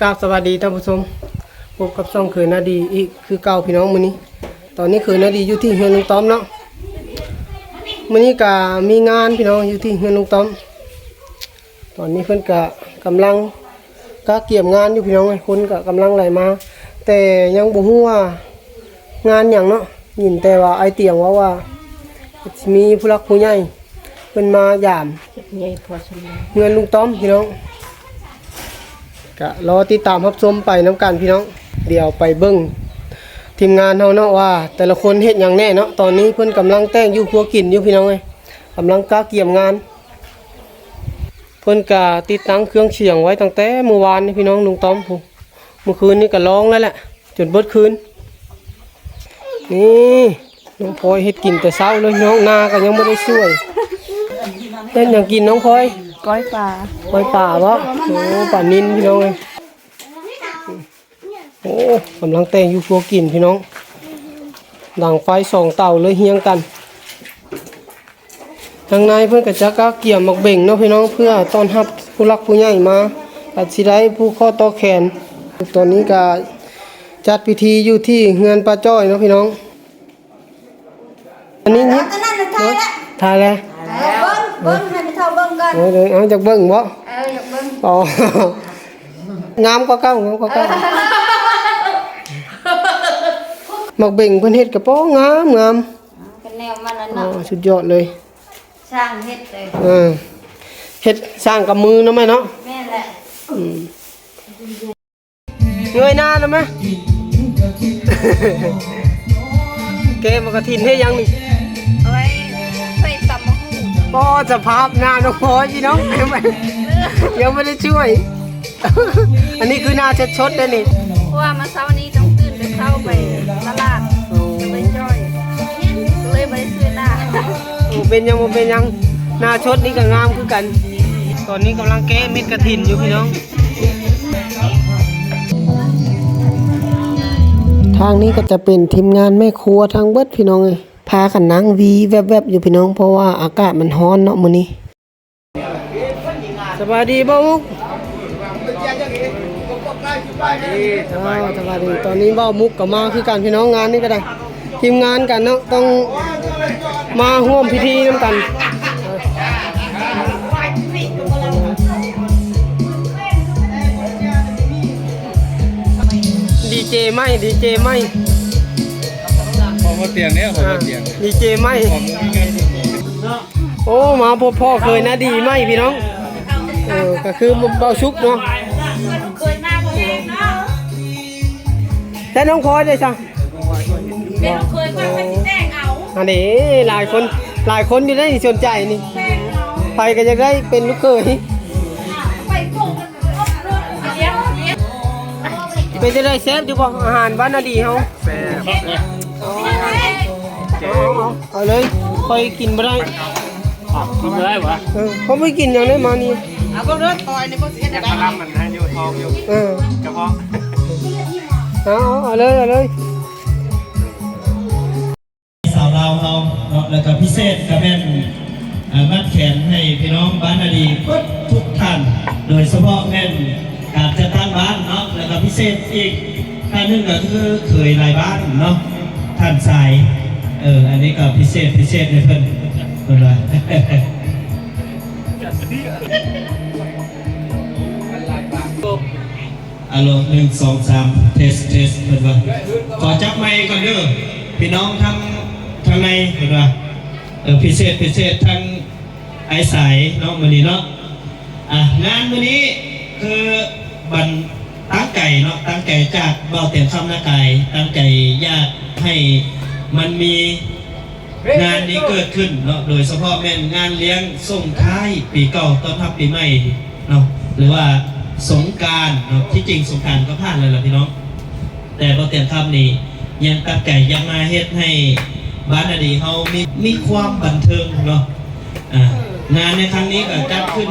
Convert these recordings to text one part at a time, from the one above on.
ກາບສະບາຍດີທ່ານຜູ້ຊົມ, ພົບກັບຊ່ອງເຂີຍໜ້າດີອີກຄືເກົ່າພີ່ນ້ອງ. ມື້ນີ້ ຕອນນີ້ເຂີຍໜ້າດີຢູ່ທີ່ເຮືອນລຸງຕ້ອມເນາະ. ມື້ນີ້ກະມີງານພີ່ນ້ອງ ຢູ່ທີ່ເຮືອນລຸງຕ້ອມ. ຕອນນີ້ເພິ່ນກະກຳລັງກະກຽມງານຢູ່ພີ່ນ້ອງເອີຍ, ຄົນກະກຳລັງໄຫຼມາ ແຕ່ຍັງບໍ່ຮູ້ວ່າງານຫຍັງເນາະ. ຍິນແຕ່ວ່າອ້າຍຕຽງເວົ້າວ່າ ຊິມີຜູ້ຫຼັກຜູ້ໃຫຍ່ເພິ່ນມາຢາມ ໃຫຍ່ພໍສົມຄວນ ເຮືອນລຸງຕ້ອມພີ່ນ້ອງ. ກະລໍຕິດຕາມຮັບຊົມໄປນຳກັນພີ່ນ້ອງ. ດຽວໄປເບິ່ງທີມງານເຮົາເນາະ ວ່າແຕ່ລະຄົນເຮັດຫຍັງແດ່ເນາະ. ຕອນນີ້ເພິ່ນກຳລັງແຕ່ງຢູ່ຄົວກິນຢູ່ພີ່ນ້ອງເອີຍ, ກຳລັງກະກຽມງານ. ເພິ່ນກະຕິດຕັ້ງເຄື່ອງສຽງໄວ້ຕັ້ງແຕ່ມື້ວານນີ້ພີ່ນ້ອງ, ລຸງຕ້ອມພຸ້ນ. ມື້ຄືນນີ້ກະຮ້ອງແລ້ວແຫຼະ ຈົນເບິດຄືນ. ນີ້ ນ້ອງພອຍເຮັດກິນແຕ່ເຊົ້າເລີຍພີ່ນ້ອງ, ນາກະຍັງບໍ່ໄດ້ສວຍ. ເຮັດຫຍັງກິນນ້ອງພອຍ? ກ້ອຍປາ. ກ້ອຍປາບໍ? ໂອ້ ປານິນພີ່ນ້ອງເອີຍ. ໂອ້ ກຳລັງແຕ່ງຢູ່ຄົວກິນພີ່ນ້ອງ, ດັງໄຟສອງເຕົາເລີຍຮຽງກັນ. ທາງໃນເພິ່ນກະຈະກະກຽມໝາກເບັງເນາະພີ່ນ້ອງ, ເພື່ອຕ້ອນຮັບຜູ້ຫຼັກຜູ້ໃຫຍ່ມາ ກະຊິໄດ້ຜູກຂໍ້ຕໍ່ແຂນ. ຕອນນີ້ກະຈັດພິທີຢູ່ທີ່ເຮືອນປ້າຈ້ອຍເນາະພີ່ນ້ອງ. ອັນນີ້ ອັນນັ້ນນະ ຖ່າຍລະ ຖ່າຍແລ້ວ. ເອີ ເບິ່ງ ເບິ່ງ ໃຫ້ແມ່ເຖົ້າເບິ່ງກ່ອນ. ເອີ ເອີ ເອົາ ຢາກເບິ່ງບໍ? ເອີ ຢາກເບິ່ງ. ອໍ ງາມກວ່າເກົ່າ ງາມກວ່າເກົ່າ. ເອີ ໝາກເບັງເພິ່ນເຮັດກະປ້ອງາມໆ. ເປັນແນວມັນລະເນາະ. ອໍ ສຸດຍອດເລີຍ. ຊ່າງເຮັດເລີຍ. ເອີ ເຮັດສ້າງກັບມືເນາະແມ່ເນາະ. ແມ່ນແຫຼະ. ອືມ ເງີຍໜ້ານຳແມ່. ແກງໝາກກະຖິນເຮັດຫຍັງນີ້? ເອົາໄວ້ໃສ່ຕຳໝາກຫຸ່ງ. ບໍ່ ສະພາບໜ້ານ້ອງພອຍພີ່ນ້ອງ ຍັງບໍ່ໄດ້ຊ່ວຍ. ອັນນີ້ຄືໜ້າສົດໆເດ້ນີ້. ເພາະວ່າມາເຊົ້ານີ້ຕ້ອງຕື່ນແຕ່ເຊົ້າໄປຕະຫຼາດ. ໂອ້ ກໍເລີຍຈ້ອຍ ກໍເລີຍບໍ່ໄດ້ຊ່ວຍໜ້າ. ບໍ່ເປັນຫຍັງ ບໍ່ເປັນຫຍັງ, ໜ້າສົດນີ້ກໍງາມຄືກັນ. ຕອນນີ້ກຳລັງແກະເມັດກະຖິນຢູ່ພີ່ນ້ອງ. ທາງນີ້ກໍຈະເປັນທີມງານແມ່ຄົວທັງເບິດພີ່ນ້ອງເອີຍ, ພາກັນນັ່ງວີແວບໆຢູ່ພີ່ນ້ອງ ເພາະວ່າອາກາດມັນຮ້ອນເນາະມື້ນີ້. ສະບາຍດີບ່າວມຸກ. ສະບາຍດີ ສະບາຍດີ. ຕອນນີ້ບ່າວມຸກກໍມາຄືກັນພີ່ນ້ອງ, ງານນີ້ກໍໄດ້ ທີມງານກັນເນາະ ຕ້ອງມາຮ່ວມພິທີນຳກັນ. ດີເຈໃໝ່ ດີເຈໃໝ່. ຂອງບໍ່ຕຽງເດ້ ຂອງບໍ່ຕຽງ. ດີເຈໃໝ່. ໂອ້ ມາພົບພໍ້ເຂີຍໜ້າດີໃໝ່ພີ່ນ້ອງ. ເອີ ກໍຄືບ່າວສຸກເນາະ. ແຕ່ນ້ອງພອຍເດ້ຊະ? ເປັນລູກເຂີຍຂ້ອຍ ຂ້ອຍຊິແຕ່ງເອົາ. ອັນນີ້ຫຼາຍຄົນ ຫຼາຍຄົນຢູ່ໃນນີ້ສົນໃຈນີ້. ໃຜກໍຢາກໄດ້ເປັນລູກເຂີຍ. ໄປໂກງກັນ. ເປັນຈັ່ງໃດ ແຊບຢູ່ບໍ່ ອາຫານບ້ານນາດີເຮົາ? ແຊບ. ເອົາ ເອົາ ເອົາເລີຍ ຂ້ອຍກິນບໍ່ໄດ້. ກິນບໍ່ໄດ້ຫວາ? ເອີ ຂ້ອຍບໍ່ໄດ້ກິນຫຍັງເລີຍມານີ້. ເອົາເບິ່ງເດີ ຕອຍນີ້ບໍ່ຊິເຮັດແນວໃດ. ມັນໃຫ້ຢູ່ທ້ອງຢູ່. ເອີ ກະເພາະ. ເອົາ ເອົາເລີຍ ເອົາເລີຍ. ສາວລາວເຮົາເນາະ ແລ້ວກໍພິເສດກໍແມ່ນ ເອີ ມັດແຂນໃຫ້ພີ່ນ້ອງບ້ານນາດີເບິດທຸກທ່ານ, ໂດຍສະເພາະແມ່ນການຈັດຕັ້ງບ້ານເນາະ, ແລ້ວກໍພິເສດອີກທ່ານໜຶ່ງກໍຄືເຂີຍຫຼາຍບ້ານເນາະ ທ່ານຊາຍ. ເອີ ອັນນີ້ກໍພິເສດ ພິເສດໃຫ້ເພິ່ນ ເພິ່ນວ່າ. ອາໂລ ໜຶ່ງ ສອງ ສາມ ເທສ ເທສ ເພິ່ນວ່າ. ຂໍຈັບໄມກ່ອນເດີ ພີ່ນ້ອງທາງ ທາງໃນ ເພິ່ນວ່າ. ເອີ ພິເສດ ພິເສດທາງອ້າຍສາຍເນາະ ມື້ນີ້ເນາະ. ອ່າ ງານມື້ນີ້ຄືບັນ ຕັ້ງໃຈເນາະ ຕັ້ງໃຈຈາກບ່າວແຕນຄຳນາກາຍ ຕັ້ງໃຈຢາກໃຫ້ມັນມີ ງານນີ້ເກີດຂຶ້ນເນາະ ໂດຍສະເພາະແມ່ນງານລ້ຽງສົ່ງທ້າຍປີເກົ່າຕ້ອນຮັບປີໃໝ່ເນາະ ຫຼືວ່າສົງການເນາະ. ທີ່ຈິງສົງການກໍຜ່ານແລ້ວລະພີ່ນ້ອງ, ແຕ່ບ່າວແຕນຄຳນີ້ຍັງຕັ້ງໃຈຢາກມາເຮັດໃຫ້ບ້ານນາດີເຮົາມີ ມີຄວາມບັນເທີງເນາະ. ອ່າ ງານໃນຄັ້ງນີ້ກໍຈັດຂຶ້ນ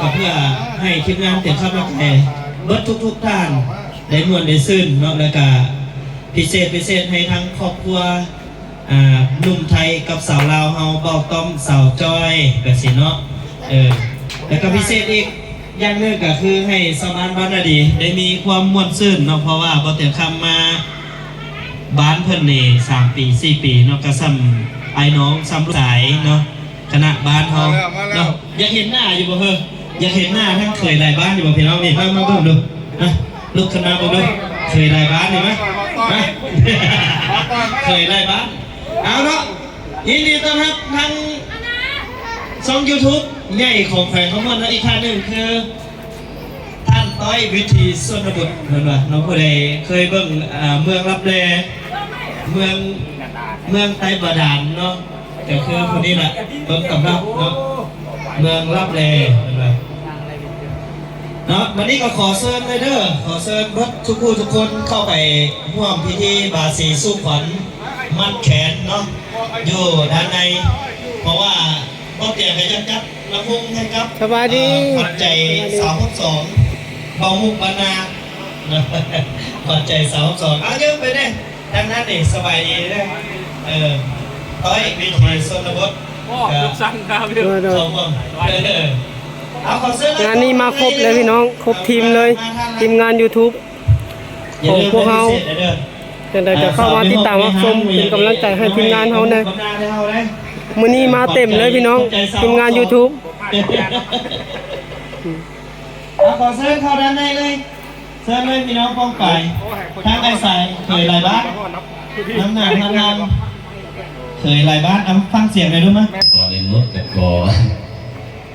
ກໍເພື່ອໃຫ້ທີມງານແຕນຄຳນາກາຍເບິດທຸກໆທ່ານໄດ້ມ່ວນໄດ້ຊື່ນເນາະ, ແລ້ວກະພິເສດ ພິເສດໃຫ້ທາງຄອບຄົວ ອ່າ ໜຸ່ມໄທກັບສາວລາວເຮົາ ບ່າວຕ້ອມ ສາວຈ້ອຍ ແບບຊີ້ເນາະ. ເອີ ແລ້ວກໍພິເສດອີກ ຢ່າງໜຶ່ງກໍຄືໃຫ້ຊາວບ້ານບ້ານນາດີໄດ້ມີຄວາມມ່ວນຊື່ນເນາະ ເພາະວ່າບໍ່ເຕີມຄຳມາບ້ານເພິ່ນນີ້ສາມປີ ສີ່ປີເນາະ ກໍສ່ຳອ້າຍນ້ອງ ສ່ຳລູກຊາຍເນາະ ຄະນະບ້ານເຮົາ ມາແລ້ວ ມາແລ້ວ ເນາະ. ຢາກເຫັນໜ້າຢູ່ບໍ່ເຮີ້? ຢາກເຫັນໜ້າທັງເຂີຍຫຼາຍບ້ານຢູ່ບໍ່ພີ່ນ້ອງ? ນີ້ ມາ ມາເບິ່ງດູ ມາ ລຸກຂຶ້ນມາເບິ່ງດູ ເຂີຍຫຼາຍບ້ານນີ້ ມາ ມາ ເຂີຍຫຼາຍບ້ານ. ເອົາເນາະ ຍິນດີຕ້ອນຮັບທາງຊ່ອງຢູທູບໃຫຍ່ຂອງແຂວງຄຳມ່ວນເນາະ ອີກທ່ານໜຶ່ງຄື ທ່ານຕ້ອຍ ວິຖີຊົນນະບົດ ເພິ່ນວ່າເນາະ. ຜູ້ໃດເຄີຍເບິ່ງ ເອີ ເມືອງລັບແລ ເມືອງ ເມືອງໃຕ້ບາດານເນາະ ກໍຄືຜູ້ນີ້ລະ ເບິ່ງຕຳລັບເນາະ ເມືອງລັບແລ ເພິ່ນວ່າເນາະ. ບັດນີ້ກໍຂໍເຊີນເລີຍເດີ ຂໍເຊີນເບິດທຸກຜູ້ທຸກຄົນເຂົ້າໄປຮ່ວມພິທີບາສີສູ່ຂວັນມັດແຂນເນາະ ຢູ່ດ້ານໃນ ເພາະວ່າ ບໍ່ແກ່ໄປຈັກຈັດລຳວົງໃຫ້ກັບ ສະບາຍດີ ເອີ ຂວັນໃຈສາວຫົກສອງ ເບົາມຸກບ້ານນາ ຂວັນໃຈສາວຫົກສອງ. ເອົາ ເຢີ້ໄປເດ້ ທາງນັ້ນນີ້ ສະບາຍດີເດີ ເອີ ຕ້ອຍ ວິຖີຊົນນະບົດ ໂອ້ ເອີ ລູກສັນດາວ ເອີ ເຂົ້າຮ່ວມ ເອີ ເອົາ ຂໍເຊີນ ງານນີ້ມາຄົບເລີຍພີ່ນ້ອງ ຄົບທີມເລີຍ ທີມງານຢູທູບຂອງພວກເຮົາ. ຈັ່ງໃດກໍເຂົ້າມາຕິດຕາມຮັບຊົມ ເປັນກຳລັງໃຈໃຫ້ທີມງານເຮົາແດ່. ມື້ນີ້ມາເຕັມເລີຍພີ່ນ້ອງ ທີມງານຢູທູບ. ເອົາ ຂໍເຊີນເຂົ້າດ້ານໃນເລີຍ ເຊີນເລີຍພີ່ນ້ອງປ້ອງປາຍ ທາງອ້າຍສາຍເຂີຍຫຼາຍບ້ານ ນຳໜ້ານຳນາມເຂີຍຫຼາຍບ້ານ. ເອົາ ຟັງສຽງໜ້ອຍດູມາ. ກ່ອນອື່ນໝົດກໍ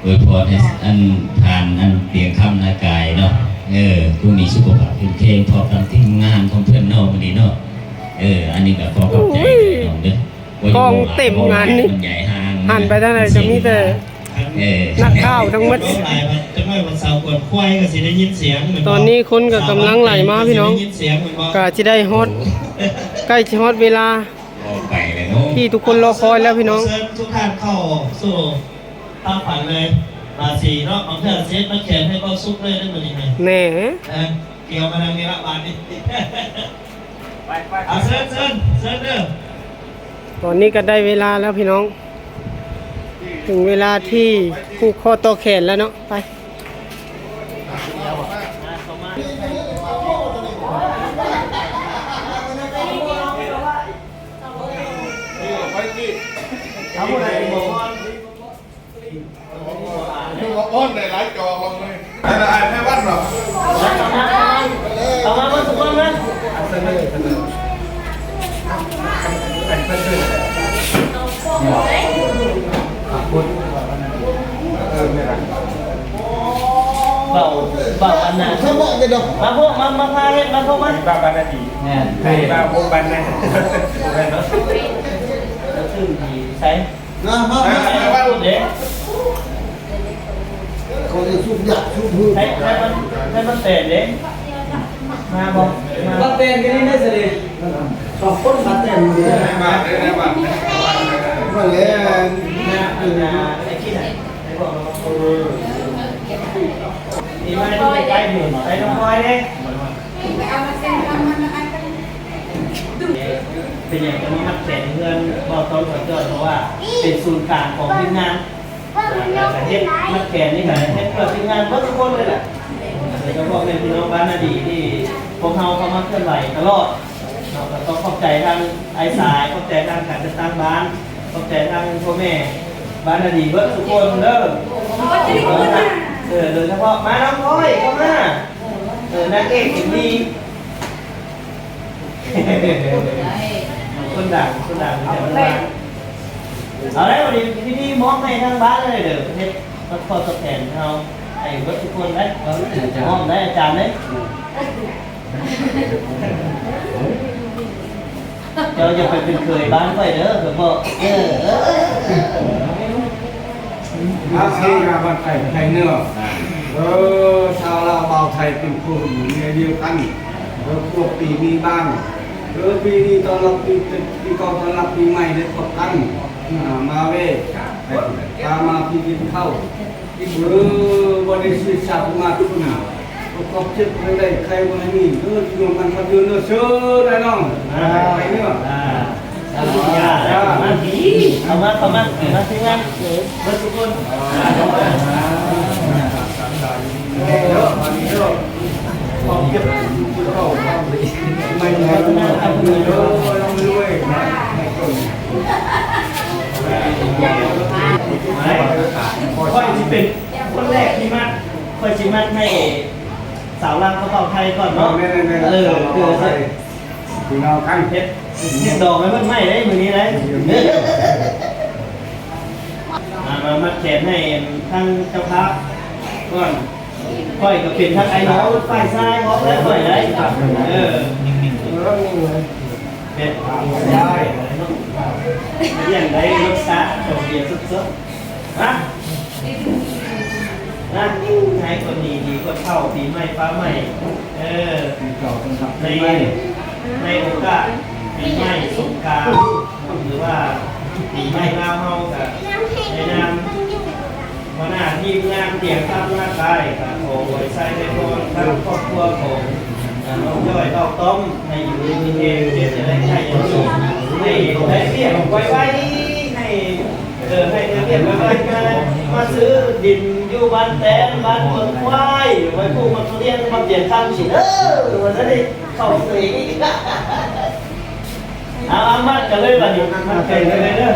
ຂໍ ອວຍພອນໃຫ້ອັນທ່ານອັນຕຽງຄຳນາກາຍເນາະ ເອີ ຜູ້ມີສຸຂະພາບເຂັ້ມແຂງ ພ້ອມທັງທີມງານຂອງເພິ່ນເນາະ ມື້ນີ້ເນາະ ເອີ ອັນນີ້ກໍຂໍຂອບໃຈເດີນ້ອງເດີ. ກອງເຕັມງານນີ້ ມັນໃຫຍ່ຫ່າງ ຫັນໄປທາງໃດກໍມີແຕ່ ເອີ ນັກຂ່າວທັງໝົດ. ຈັກໜ້ອຍວັນເສົາກວນຄວາຍກໍຊິໄດ້ຍິນສຽງ ຕອນນີ້ຄົນກໍກຳລັງໄຫຼມາພີ່ນ້ອງ ກໍຊິໄດ້ຮອດ ໃກ້ຊິຮອດເວລາ ອອກໄປແລ້ວເນາະ ທີ່ທຸກຄົນລໍຄອຍແລ້ວພີ່ນ້ອງ. ເຊີນທຸກທ່ານເຂົ້າສູ່ ພາບຝັນເລີຍ ບາສີເນາະ ບາງເທື່ອເຊັດມາແຂນໃຫ້ເບົາສຸກເລີຍເດີມື້ນີ້ນະ ແນ່ ເອີ ກ່ຽວມາທາງນີ້ລະບາດນີ້ ເອົາ ເຊີນ ເຊີນ ເຊີນເດີ. ຕອນນີ້ກໍໄດ້ເວລາແລ້ວພີ່ນ້ອງ ເຖິງເວລາທີ່ຜູກຂໍ້ຕໍ່ແຂນແລ້ວເນາະ ໄປ. ຄືວ່າອ້ອນໄດ້ຫຼາຍຈອກວ່າມື້ນີ້ ອັນນັ້ນອ້າຍໄພວັນເນາະ ເຂົ້າມາ ເຂົ້າມາເບິດທຸກຄົນມາ ເອີ ແມ່ນລະ ເບົາ ເບົາອັນນັ້ນ ມາພວກ ມາ ມາພາເຮັດ ມາພວກມາ ເບົາອັນນັ້ນດີ ແມ່ນ ເບົາພວກບັນນັ້ນ ແມ່ນເນາະ ແລ້ວຊື່ດີໃສ ນະ ມາ ມາ ມາ ມາເດ້ ເຂົາຈະຊຸບຢາກຊຸບຮື ໃຫ້ ໃຫ້ມັນ ໃຫ້ມັນແຕກເດ້ ມາບໍ່ ມາ ມາແຕກກັນນີ້ໄດ້ຊະເດ້ ສອງຄົນມາແຕກຢູ່ນີ້ ມາເດ້ ມາເດ້ ມາແລ້ວ ນະ ນະ ໄອ້ຄິດນະ ໄອ້ບອກເນາະ ເອີ ນີ້ມາຢູ່ໃກ້ໆ ໝູ່ ໄປນ້ອງພອຍເດ້. ເປັນຫຍັງຈະມາມັດແຂນເຮືອນເວົ້າຕ້ອນຂອງເຈົ້າ ເພາະວ່າເປັນສູນກາງຂອງທີມງານ ແລ້ວກະເຮັດມັດແຂນນີ້ກະເຮັດເພື່ອທີມງານເບິດທຸກຄົນເລີຍແຫຼະ ໂດຍສະເພາະແມ່ນພີ່ນ້ອງບ້ານນາດີທີ່ພວກເຮົາເຂົ້າມາເຄື່ອນໄຫວຕະຫຼອດເນາະ ກະຕ້ອງຂອບໃຈທາງອ້າຍສາຍ ຂອບໃຈທາງການຈັດຕັ້ງບ້ານ ຂອບໃຈທາງພໍ່ແມ່ບ້ານນາດີເບິດທຸກຄົນເດີ ເອີ ໂດຍສະເພາະ ມານ້ອງພອຍເຂົ້າມາ ເອີ ນາງເອກເອັມວີ ຄົນດັງ ຄົນດັງ ເອົາໄດ້ ວັນນີ້ພິທີມອບໃຫ້ທາງບ້ານເລີຍເດີ ເຮັດຂອບ ຂອບແທນເຮົາໃຫ້ເບິດທຸກຄົນໄດ້ ມອບໄດ້ອາຈານເດ້ ເຈົ້າຢ່າໄປເປັນເຂີຍບ້ານຂ້ອຍເດີ ຂ້ອຍບອກ ເອີ ເອີ ເອີ ເອີ. ມາເຊຍາບ້ານໄທ ໄທເໜືອ ເອີ ຊາວລາວບ່າວໄທເປັນຄົນເມືອງດຽວກັນ ເອີ ພວກປີມີບ້ານ ເອີ ປີນີ້ຕ້ອນຮັບປີ ປີເກົ່າຕ້ອນຮັບປີໃໝ່ໄດ້ພົບກັນ ມາເວ ພາມາພີ້ກິນເຂົ້າ ເອີ ບໍ່ໄດ້ຊື່ສັດມາຄຸນ ຂອບເຈັບໃຫ້ໄດ້ ໄຂ້ບໍ່ໃຫ້ມີ ເອີ ຢູ່ນຳກັນກັບຢູ່ເນີ ເຊີນອ້າຍນ້ອງ ໄປເນີ. ເຂົ້າມາ ເຂົ້າມາ ເຂົ້າມາ ທີມງານເບິດທຸກຄົນ ເອີ ສາມສາມສາມສາມ ຂ້ອຍຊິເປັນຄົນແລກທີ່ມັດ ຂ້ອຍຊິມັດໃຫ້ສາວລາວເຂົາເວົ້າໄທກ່ອນເນາະ. ແມ່ນໆໆ ເອີ ສາວລາວເວົ້າໄທ ເຮັດ ເຮັດດອກໃຫ້ເພິ່ນໄມ້ໄດ້ມື້ນີ້ໄດ້. ມາ ມາມັດແຂນໃຫ້ທາງເຈົ້າພາບກ່ອນ. ຂ້ອຍກໍເປັນທັງໄອດອລຝ່າຍຊາຍຂອງແລ້ວຂ້ອຍໄດ້. ເອີ ເປັນ ຢ່າງໃດລົດຊາດຂອງເບຍສົດໆ ນະ ນະ ໃຫ້ຄົນດີໆ ຄົນເຖົ້າປີໃໝ່ຟ້າໃໝ່. ເອີ ໃນ ໃນໂອກາດປີໃໝ່ສົງການ ຫຼືວ່າປີໃໝ່ລາວເຮົາ ກະໃນນາມ ຫົວໜ້າທີມງານຕຽງທຳນາກາຍ ກໍຂໍອວຍໄຊໃຫ້ພອນທາງຄອບຄົວຂອງ ອາ ນ້ອງຈ້ອຍ ນ້ອງຕ້ອມ ໃຫ້ຢູ່ດີມີແຮງ ເຈັບຢ່າໄດ້ໄຂ້ຢ່າມີ ໃຫ້ໄດ້ວຽກໄວໆ ໃຫ້ ເອີ ໃຫ້ໄດ້ວຽກໄວໆ ມາ ມາຊື້ດິນຢູ່ບ້ານແຕນ ບ້ານຕົ້ນຄວາຍ ໄວ້ປູກໝາກທຸລຽນ ມາຕຽງທຳຊິເດີ ວ່າຊັ້ນເດ ເຂົ້າເສຍອີກ. ເອົາ ເອົາ ມັດກັນເລີຍບາດນີ້ ມັດກັນເລີຍເດີ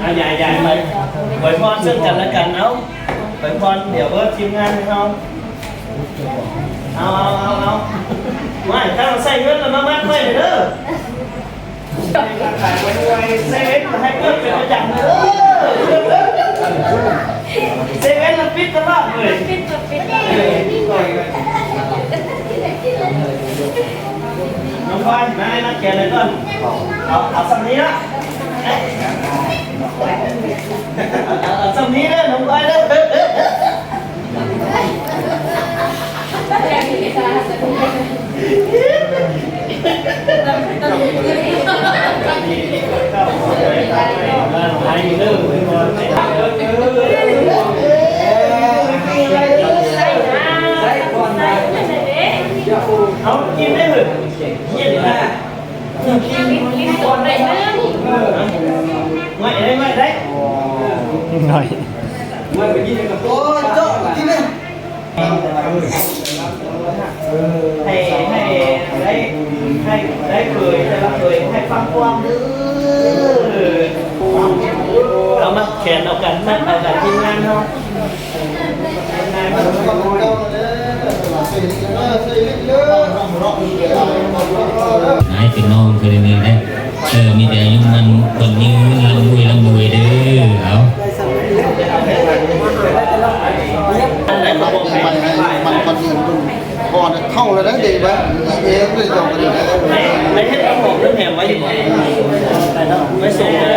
ອາ ຢາຍໆ ໄປອວຍພອນເຊິ່ງກັນແລະກັນ. ເອົາ ອວຍພອນ ດຽວເບິ່ງທີມງານໃຫ້ເຮົາ. ເອົາ ເອົາ ເອົາ ເອົາ ໄວ້ ຖ້າໃຊ້ເງິນແລ້ວມາມັດຂ້ອຍເດີ. ໃຊ້ເງິນໃຫ້ເກີດເປັນປະຈຳເດີ. ເຊເວັນລະປິດຕະຫຼອດເລີຍ. ປິດ ປິດ ນ້ອງພອຍ ມາ ມາແກະເລີຍກ່ອນ. ເອົາ ເອົາສ່ຳນີ້ເນາະ ເອົາສ່ຳນີ້ເດີ ນ້ອງພອຍເດີ. ເອົາກິນໄດ້ເລີຍ ເຢັນນະ. ໄວ້ໄດ້ ໄວ້ໄດ້ ໄວ້ໄດ້ ໂອ້ຍ ເຈາະກິນເລີຍ. ໃຫ້ ໃຫ້ໄດ້ ໃຫ້ໄດ້ເຜີຍ ແຕ່ລະເຜີຍໃຫ້ຟັງຄວາມເດີ. ເອົາມາແຂນເອົາກັນ ມັດເອົາກັນ ທີມງານເຮົາ. ໃຫ້ເປັນນ້ອງຄືນີ້ແຫຼະ ເອີ ມີແຕ່ອາຍຸໝັ້ນຂວັນຍືນ ລ່ຳລວຍ ລ່ຳລວຍເດີ. ເອົາ ມັນ ມັນ ມັນ ມັນ ເຖົ້າແລ້ວເດ້ ເດ້ ເດ້ ເດ້ ໄດ້ເຮັດຂອງເລື່ອງແຖມໄວ້ຢູ່ບໍ່? ໄວ້ສົ່ງເດີ.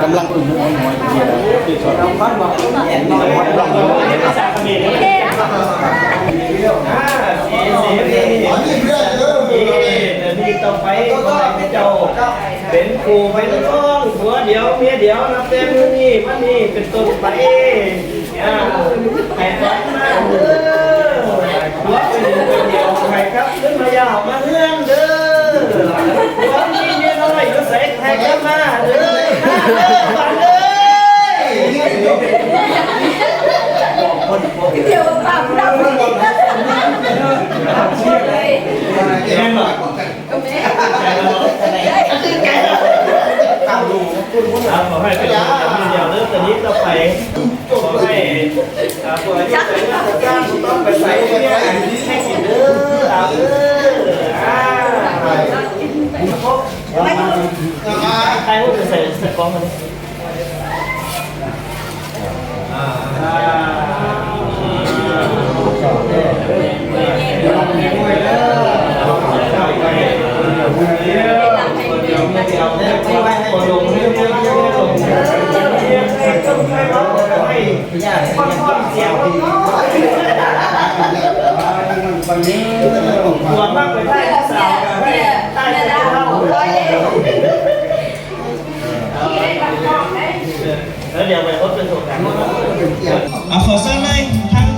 ກຳລັງ ນີ້ຕໍ່ໄປ ຂໍໃຫ້ເຈົ້າເປັນຄູ່ໄພນະຄອນ ຜົວດຽວເມຍດຽວ ນັບແຕ່ມື້ນີ້ ວັນນີ້ເປັນຕົ້ນໄປ ອາ ໃຫ້ກັບມາເດີ ຜົວເປັນດຽວ ໃຫ້ກັບຄືນມາຢາມມາເຮືອນເດີ ຜົວມີເມຍນ້ອຍຢູ່ໃສ ໃຫ້ກັບມາເດີ ມາເດີ ບາດເດີ. ດຽວປາກດຳ ແມ່ນບໍ່? ອ່າ ຂໍໃຫ້ເປັນດຽວເດີ ຕອນນີ້ຕໍ່ໄປ ຂໍໃຫ້ ອ່າ ຜູ້ອາຍຸເກີນສິບແປດ ບໍ່ຕ້ອງໄປໃສ່ເມຍໃຫ້ກິນເດີ ອ່າ ເອີ ອ່າ ຖ່າຍຮູບໃສ່ ໃສ່ກ້ອງມັນ. ເ ຍາກ ສວນມັກໄປຖ່າຍຜູ້ສາວ ຖ່າຍແຕ່ຜູ້ເຖົ້າ ແລ້ວດຽວໄປພົບເປັນໂສດກັນ. ອ່າ ຂໍເຊີນເລີຍ ທາງ